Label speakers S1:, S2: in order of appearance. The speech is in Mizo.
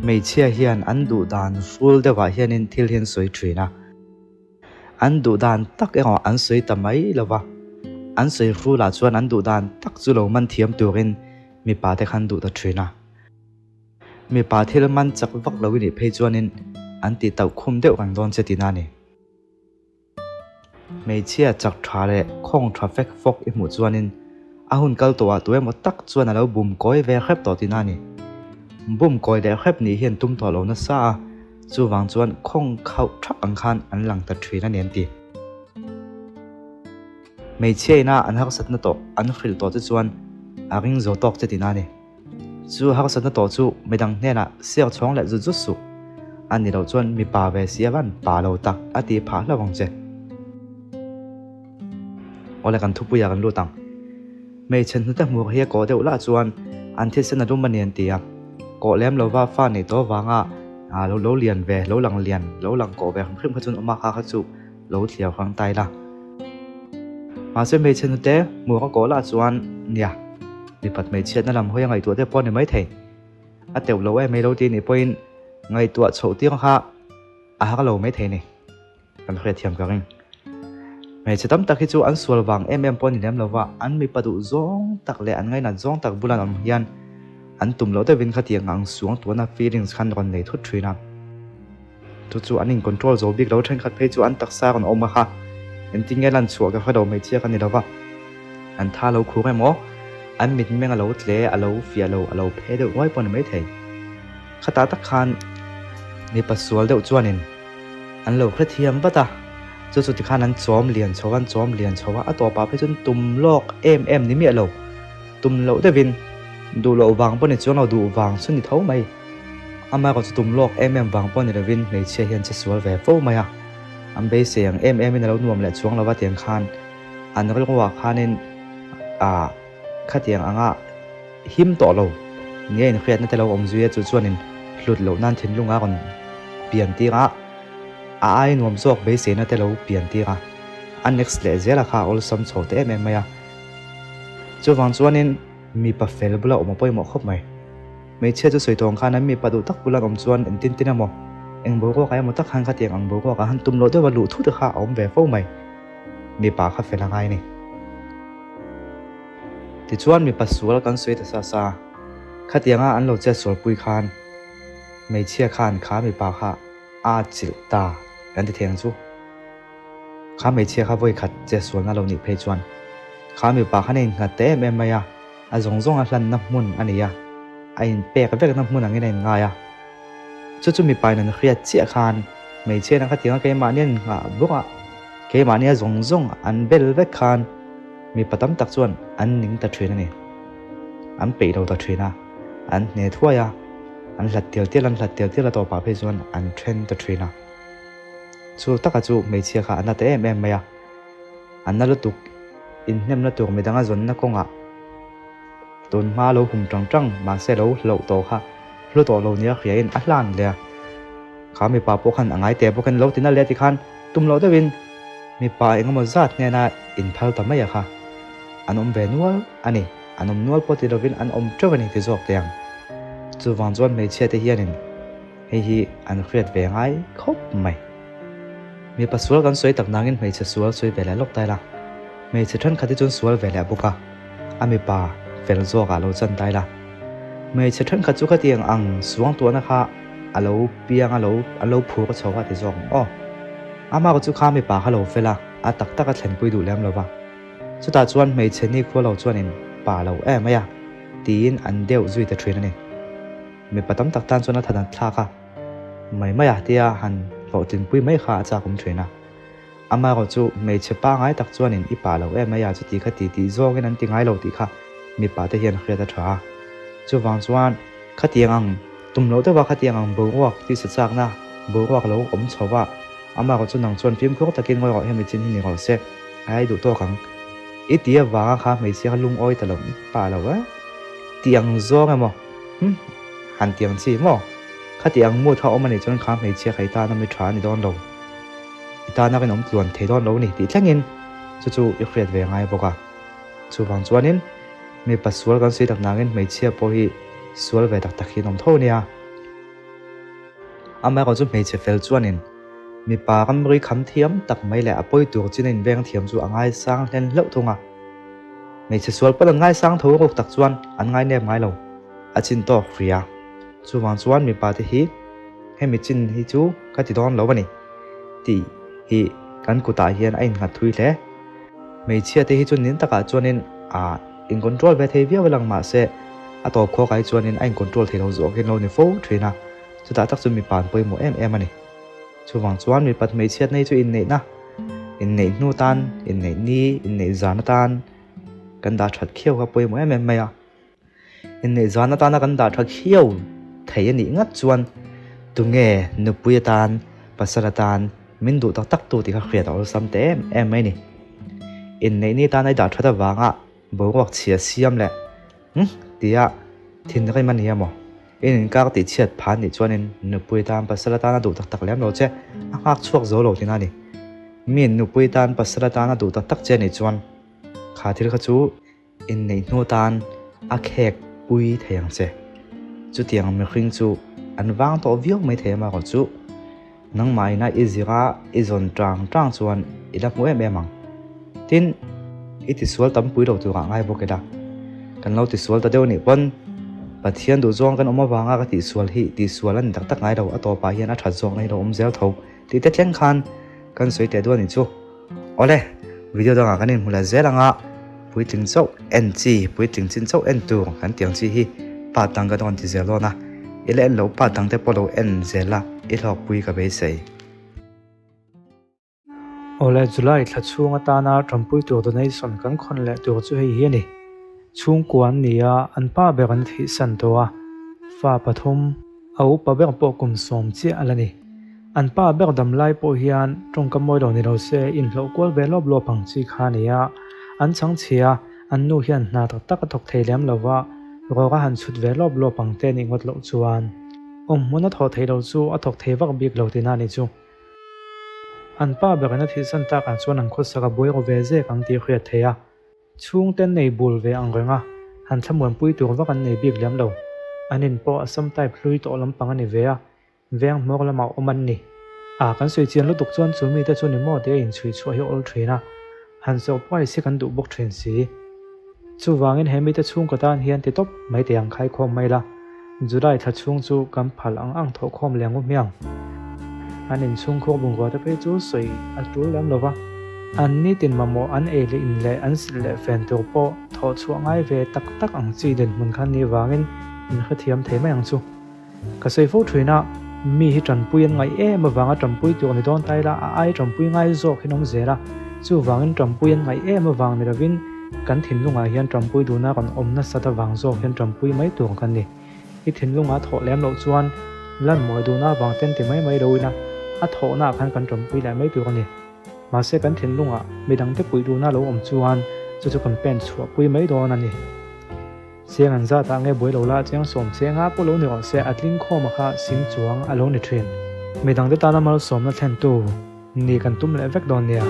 S1: Hmeichhia hian an duh dan ful deuhah hianin thil hi an sawi thin a. An duh dan tak erawh an sawi ta mai lo va. An sawi fulah chuan an duh dan tak chu lo man thiam turin mipa te khan duh ta thin a. Mipa thil man chak vak lo i nih phei chuanin an tih tauh khum deuh reng dawn che tihna a ni. Hmeichhia chak tha leh khawng tha fek fawk i hmuh chuanin a hun kal tawhah tu emaw tak chuan a lo bum kawi ve hrep tawh tihna a ni. Bum kawi leh hrep nih hian tum tawh lo nasa a, chuvang chuan khawng khauh thap ang khan an lang ta thin a ni an ti. Hmeichhia ina an harsatna tawh an hrilh tawh che chuan a ring zo tawk che tihna a ni. Chu harsatna tawh chu midang hnenah siak chhawng leh zut zut suh. A ni loh chuan mipa ve si avan pa lo tak a tih phah hlauh ang che. Awle kan thupuiah kan lut ang. Hmeichhe hnute hmur hi a kawh deuh lah chuan an thisen a lum a ni an ti a. Kawh lem lova fa neih tawh avanga lo lo lian ve, lo lang lian, lo lang kawh ve hrim hrim kha chuan awm a kha kha chu lo thliar hrang ta ila. Mahse hmeichhe hnute hmur a kawh lah chuan nia. Mipat hmeichhiatna lam hawi a ngaihtuah te pawh a ni maithei. A teuh lo em mai lo tih nih pawhin ngaihtuah chhoh tir kha a har lo maithei a ni. Kan hriatthiam ka ring. Hmeichhe tam tak hi chu an sual vang em em pawh a ni lem lo va, an mipa duh zawng tak leh an ngainat zawng tak bulan awm hian an tum loh deuhin khatiang ang suang tuahna feelings khan rawn nei thut thin a. Chu chu an in control zo bik lo thenkhat phei chu an taksa rawn awm a kha engtin nge lan chhuah ka hre lo hmeichhia ka ni lo va, an tha lo khur emaw an mitmeng a lo tle a lo fiah lo a lo phe deuh ruai pawh a ni maithei. Khatah tak khan mipa sual deuh chuanin an lo hrethiam vat a, chu chu tikhan an chawm lian chho a an chawm lian chho a, a tawpah phei chuan tum lawk em em ni miah lo, tum loh deuhin duh loh vang pawh ni chuang lo duh vang chu ni tho mai. Amaherawh chu tum lawk em em vang pawh ni lovin hmeichhia hian che sual ve fo mai a, an beisei ang em emin a lo nuam leh chuang lova tiang khan an rilruah khanin ah khatiang anga him tawh lo nia inhriatna te lo awm zui a, chu chuanin hlut loh nan thinlung a rawn pian tir a, a ai nuam zawk beiseina te lo pian tir a, a next leh zela kha a awlsam chho ta em em mai a. Chuvang chuanin mipa fel bula awm a pawimawh khawp mai. Hmeichhia chu sawi tawng khan an mipa duh tak bulan awm chuan engtin tin emaw, eng boruak ah emaw tak khan khatiang ang boruak ah han tum loh deuh a luh thut kha a awm ve fo mai. Mipa kha fel a ngai a ni. Tichuan mipa sual kan sawi ta sa sa, khatianga an lo chet sualpui khan hmeichhia khan kha mipa kha a chilh ta kan ti thei ang chu. Kha hmeichhia kha vawi khat chet sualna lo nih phei chuan kha mipa khan a innghat ta em em mai a. A zawng zawng a hlanna hmun a ni a, a inpek vekna hmun angin a inngai a. Chu chu mipain an hriat chiah khan hmeichhiain a khatiang a keimahni an innghah bawk a, keimahni a zawng zawng an bel vek khan mipa tam tak chuan an ning ta thin a ni. An peih lo ta thin a, an hne thuai a, an hlat tial tial an hlat tial tial a tawpah phei chuan an then ta thin a. Chu taka chu hmeichhia kha a na ta em em mai a. A na lutuk inhnemna tur midang a zawnna kawngah tun hma lo hum tang tang mahse lo hlauh tawh kha hlu tawh lo nia hriain a hlan leh a. Kha mipa pawh khan a ngai teh bawk in lo ti na leh tikhan tum loh deuhin mipa engemaw zat hnena inphal ta mai a kha an awm ve nual a ni. An awm nual pawh ti lovin an awm teuh a ni ti zawk teh ang. Chuvang chuan hmeichhia te hianin Hei hi an hriat ve ngai khawp mai. Mipa sual kan sawi tak nangin hmeichhe sual sawi ve leh lawk ta ila. Hmeichhe thenkhat hi chuan sual ve leh bawk a, a mipa fel zawkah lo chan ta ila. Hmeichhe thenkhat chu khatiang ang suang tuahna kha a lo piang a lo an lo phur chho a ti zawk ang aw. Amah chu kha mipa kha lo fel a, a tak tak a thlenpui duh lem lo va. Chutah chuan hmeichhe nikhua lo chuanin pa lo em mai a, tiin an deuh zui ta thin a ni. Mipa tam tak tan chuan a than thlak a, mai mai a tia han hlawhtlinpui mai kha a chak awm thin a. Amaherawh chu hmeichhe pangai tak chuanin i pa lo em mai a chuti kha ti tih zawngin an ti ngai lo tih kha mipa te hian hriat a tha a. Chuvang chuan khatiang ang tum loh deuha khatiang ang boruak tisa chakna boruak lo awm chho va, amaherawh chu nang chuan fimkhur takin ngawi rawh hemi chin hi ni rawh se, ai duh tawk ang i ti avanga kha hmeichhia kha lungawi ta lo i pa lo e tiang zawng emaw. Hm, han ti ang chi maw? Khati ang mood kha awm a nih chuan kha hmeichhia kha i tana mi tha a ni dawn lo. I tana rinawm tluan thei dawn lo a ni tih thlengin chu chu i hriat ve ngai bawk a. Chuvang chuanin mipa sual kan sawi tak nangin hmeichhia pawh hi sual ve tak tak hi an awm tho nia. Amaherawh chu hmeichhe fel chuanin mipa ramri kham thiam tak mai leh a pawi tur chin a inveng thiam chu a ngaisang hlen hlauh thung a. Hmeichhe sual pawn an ngaisang tho ruk tak chuan an ngainep ngai lo, a chin tawk hrih a. Chuvang chuan mipa te hi hemi chin hi chu ka ti dawn lo a ni tih hi kan kutah hian a innghat thui hle. Hmeichhia te hi chu nin takah chuanin a in control ve thei viau lang mahse a tawp khawk ai chuanin a in control thei lo zawk hian lo ni fo thin a, chutah tak chu mipa an pawimawh em em a ni. Chuvang chuan mipat hmeichhiatna hi chu inneihna, inneih hnu tan, inneih ni, inneih zan atan kan dah that khiau kha pawimawh em em mai a. Inneih zan atana kan dah tha khiau thei a nih ngat chuan tunge nupui atan, pasal atan min duh tak tak tu tih kha hriat a awlsam teh em em mai a ni. Inneih ni tana i dah that avanga boruak chhia siam leh hm tia thinrim a ni emaw in inkar tih chhiat phah a nih chuanin nupui atan, pasal atana duh tak tak lem lo che a nghak chhuak zo lo tihna a ni. Miin nupui atan, pasal atana duh tak tak che a nih chuan kha thil kha chu Inneih hnu tan a khek pui thei ang che. Chutiang mihring chu an vang tawh viau mai thei amaherawh chu nangmah ina i zira i zawn tang tang chuan i la hmu em em ang. Tin, i tisual tam pui lo turah ngai bawk ila. Kan lo tisual ta deuh nih pawn Pathian duhzawng kan awm avanga ka tihsual hi tihsual a ni tak tak ngai lo, a tawpah hian a that zawkna hi lo awm zel tho tih te thleng khan kan sawi teh duh a nih chu. Awle, video dangah kan inhmu leh zel anga puitling chauh en chi, puitling chin chauh en tur kan tih ang chi hi part dang kan rawn ti zel dawn a, i la en loh part dang te pawh lo en zel la, i hlawkpui ka beisei.
S2: Awle, July thla chhung atana tanpui tur donation kan khawn leh tur chu hei hi a ni. Chhungkua an ni a, an pa ber an thihsan tawh a, fa pathum, a upa ber pawh kum sawm chiah a la ni. An pa ber dam lai pawh hian tawngka mawi lo ni lo se inhlawh kual ve lawp lawp ang chi kha a ni a, an chhang chhia, an nu hian hna tak tak a thawk thei lem lo va, rawk a han chhut ve lawp lawp ang te nih ngawt loh chuan awm hmun a thawh theih loh chu a thawk thei vak bik lo tihna a ni chu. An pa berin a thihsan takah chuan an khawsak a buai ru ve zek ang tih hriat theih a. Chhungte an nei bul ve ang reng a, han thlamuanpui tur vak an nei bik lem lo. An in pawh a sam type hlui tawh lampang a ni ve a, Veng hmawk lamah awm an ni. A, kan sawi chian lutuk chuan chu mite chu ni maw tia inchhui chhuah hi awl thin a, han surprise hi kan duh bawk thin si. Chuvangin he mite chhungkaw tan hian ti tawp mai teh ang khaikhawm mai la, July thla chhung chu kan phal ang ang thawhkhawm leh ngu hmiang. An inchhungkhur bungrua te phei chu sawi a tul lem lo va, an nitin mamawh an ei leh in leh an silh leh fen tur pawh thawh chhuah ngai ve tak tak ang chi dinhmun kha ni vangin in hrethiam thei mai ang chu. Ka sawi fo thin a, mi hi tanpui an ngaih em avanga tanpui tur ni dawn ta ila a ai tanpui ngai zawk hi an awm zel a, chuvangin tanpui an ngaih em avang ni lovin kan thinlungah hian tanpui duhna rawn awm nasat avang zawk hian tanpui mai tur kan ni. I thinlunga thawh lem loh chuan lan mawi duhna avang ten ti mai mai lo ila a thawhna ah khan kan tanpui leh mai tur a ni. Mahse kan thinlungah midangte puih duhna lo awm chuan chu chu kan pen chhuahpui mai dawn a ni. Chiang an zat ah nge buai lo la chiang sawm che nga pawh lo ni rawh se a tling khawm a kha sing chuang a lo ni thin. Midang te tana malsawmna thlentu ni kan tum leh vek dawn nia.